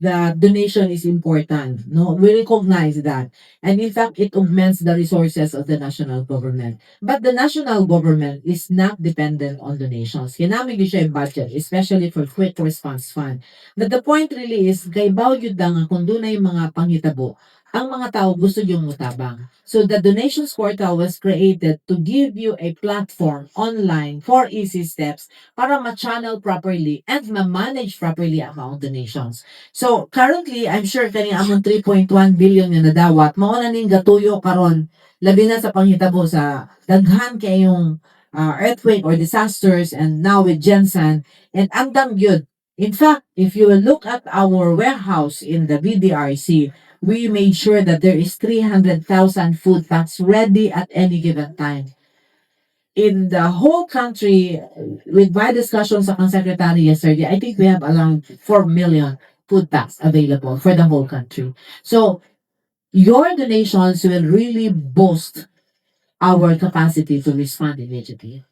The donation is important. No, we recognize that. And in fact, it augments the resources of the national government. But the national government is not dependent on donations. Kay naa man gyud siya'y budget, especially for quick response fund. But the point really is, kaybaw gyud nga kung dunay mga panghitabo, ang mga tao gusto yung mutabang. So the donations portal was created to give you a platform online for easy steps para ma-channel properly and ma-manage properly ang mga donations. So currently, I'm sure kani among 3.1 billion nga nadawat, mao na ning gatuyo karon, labi na sa panghitabo sa daghan kayong earthquake or disasters and now with GenSan and andam gyud. In fact, if you will look at our warehouse in the BDRC, we made sure that there is 300,000 food packs ready at any given time. In the whole country, with my discussion sa kang secretary yesterday, I think we have around 4 million food packs available for the whole country. So, your donations will really boost our capacity to respond immediately.